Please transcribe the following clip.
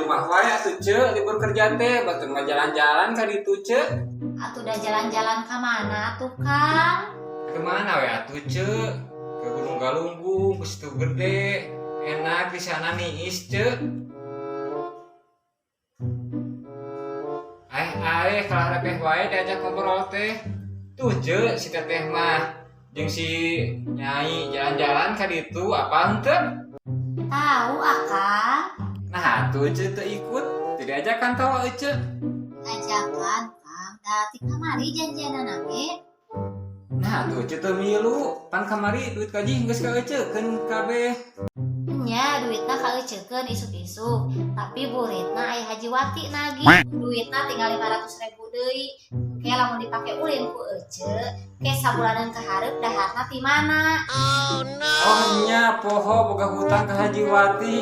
rumah wae atuh, Ce, libur kerja teh, batur mah jalan-jalan ka ditu, Ce. Atuh udah jalan-jalan ka mana tuh, Kang? Kemana we atuh, Ce? Ke Gunung Galunggung, ke Situ Gede. Enak di sana niis, Ce. Aeh aeh kalah repeh wae diajak ngobrol teh. Tuh, Ce, si teteh mah jeung si Nyai jalan-jalan ka ditu, apa henteu? Tahu, Akang. Nah, atuh Ce teu ikut. Teu diajakan tawa Ece. Ngajakan, Kang. Da ti kamari janjianana ge. Nah, atuh Ece teu milu. Pan kamari duit gaji geus ka Ece keun kabeh. Nya duitna kaeuceukeun isuk-isuk, tapi buritna aya Haji Wati nagih. Duitna tinggal 500 ribu deui. Ke lamun dipake ulin ku Ece, ke sabulanan ka hareup daharna ti mana? Oh nya, poho boga hutang ka Haji Wati.